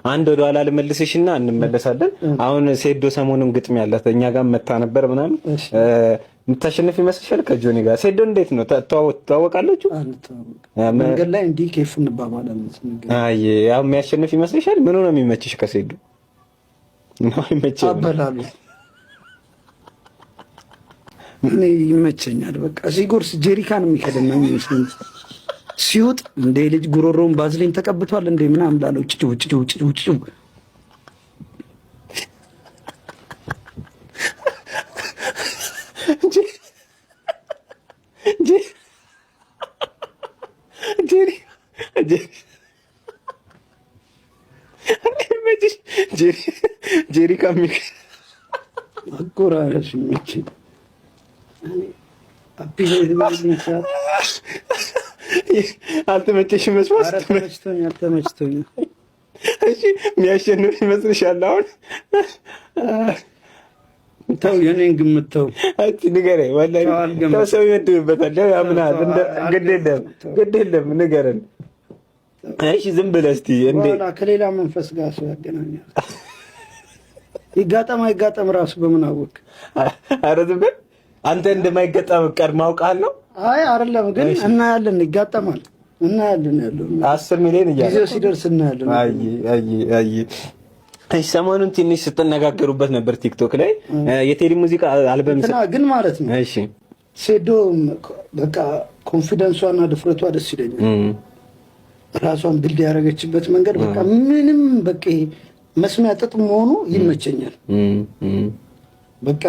አንድ ወደ ኋላ ልመልስሽና እንመለሳለን። አሁን ሴዶ ሰሞኑን ግጥም ያላት እኛ ጋር መታ ነበር ምናምን፣ የምታሸንፍ ይመስልሻል? ከጆኒ ጋር ሴዶ እንዴት ነው ትተዋወቃላችሁ? መንገድ ላይ እንዲህ ኬፍ እንባባላለን። አይ ያው የሚያሸንፍ ይመስልሻል? ምኑ ነው የሚመችሽ ከሴዶ? ነው አይመችም? አበላሉ እኔ ይመቸኛል። በቃ ሲጎርስ ጀሪካን የሚከድን ነው የሚመስለኝ። ሲውጥ እንደ ልጅ ጉሮሮውን ባዝሊን ተቀብቷል እንደ ምናምን ላለው ጭጭው ጭጭው ጭጭው ጭጭው። ጀሪካን አጎራረስ ይመቸኝ። አልተመቸሽም? መስማት ተመችቶኛል፣ ተመችቶኛል። እሺ የሚያሸንፍ ይመስልሻል? አሁን ተው፣ የኔን ግምት ተው። አንቺ ንገረኝ፣ ወላሂ ተው፣ ሰው ይመድብበታል፣ ያምናል። ግድ የለም፣ ግድ የለም፣ ንገረን። እሺ ዝም ብለህ እስኪ እንዴ ከሌላ መንፈስ ጋር ሰው ያገናኛል። ይጋጠም አይጋጠም ራሱ በምን አወቅ? ኧረ ዝም በል አንተ፣ እንደማይገጠም ቀድመህ አውቀሃል ነው? አይ አይደለም፣ ግን እናያለን፣ ይጋጠማል፣ እናያለን ያለው 10 ሚሊዮን እያለ ጊዜው ሲደርስ እናያለን። አይ አይ አይ፣ እሺ፣ ሰሞኑን ትንሽ ስትነጋገሩበት ነበር ቲክቶክ ላይ የቴዲ ሙዚቃ አልበም ግን ማለት ነው። ሴዶ በቃ confidence ሷና ድፍረቷ ደስ ይለኛል። ራሷን build ያደረገችበት መንገድ በቃ ምንም በቃ መስሚያ ጥጥ መሆኑ ይመቸኛል። በቃ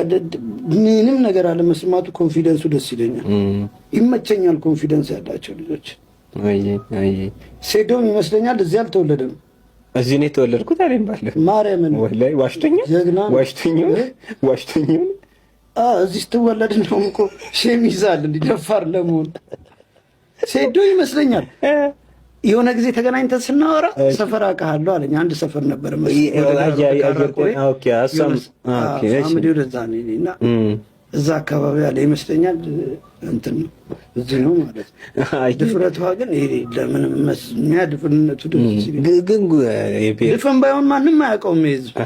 ምንም ነገር አለመስማቱ confidence ኡ ደስ ይለኛል፣ ይመቸኛል። Confidence ያላቸው ልጆች ሴዶም ይመስለኛል እዚህ አልተወለደም። እዚህ ነው የተወለድኩት አለኝ ባለ ማርያምን ወላሂ ዋሽቶኛል፣ ጀግና ዋሽቶኛል፣ ዋሽቶኛል። እዚህ ስትወለድ እንደውም እኮ shame ይዛል እንዲህ ደፋር ለመሆን ሴዶ ይመስለኛል። የሆነ ጊዜ ተገናኝተን ስናወራ ሰፈር አውቅሃለሁ አለኝ። አንድ ሰፈር ነበር ወደዛ እና እዛ አካባቢ ያለ ይመስለኛል። እንትን ነው እዚህ ነው ማለት ነው። ድፍረቷ ግን ይሄ ለምንም መስሚያ ድፍንነቱ ግን ድፍን ባይሆን ማንም አያውቀውም። ህዝብ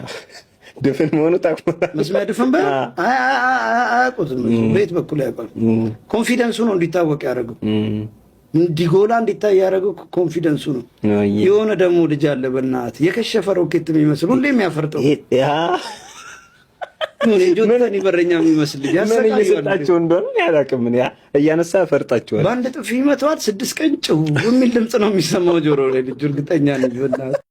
ድፍን መሆኑ ታውቁታል። መስሚያ ድፍን ባይሆን አያውቁትም። በየት በኩል ያውቃል? Confidence ኡ ነው እንዲታወቅ ያደረገው፣ እንዲጎላ እንዲታይ ያደረገው confidence ኡ ነው። የሆነ ደግሞ ልጅ አለ በእናትህ የከሸፈ ሮኬት የሚመስል ሁሌ የሚያፈርጠው ጆተኒ በረኛ የሚመስል ልጅ። ምን እየሰጣቸው እንደሆነ አላውቅም። እያነሳ ያፈርጣቸዋል። በአንድ ጥፊ ይመተዋል። 6 ቀን ጭው የሚል ድምፅ ነው የሚሰማው ጆሮ ላይ ልጁ። እርግጠኛ ነኝ በእናትህ።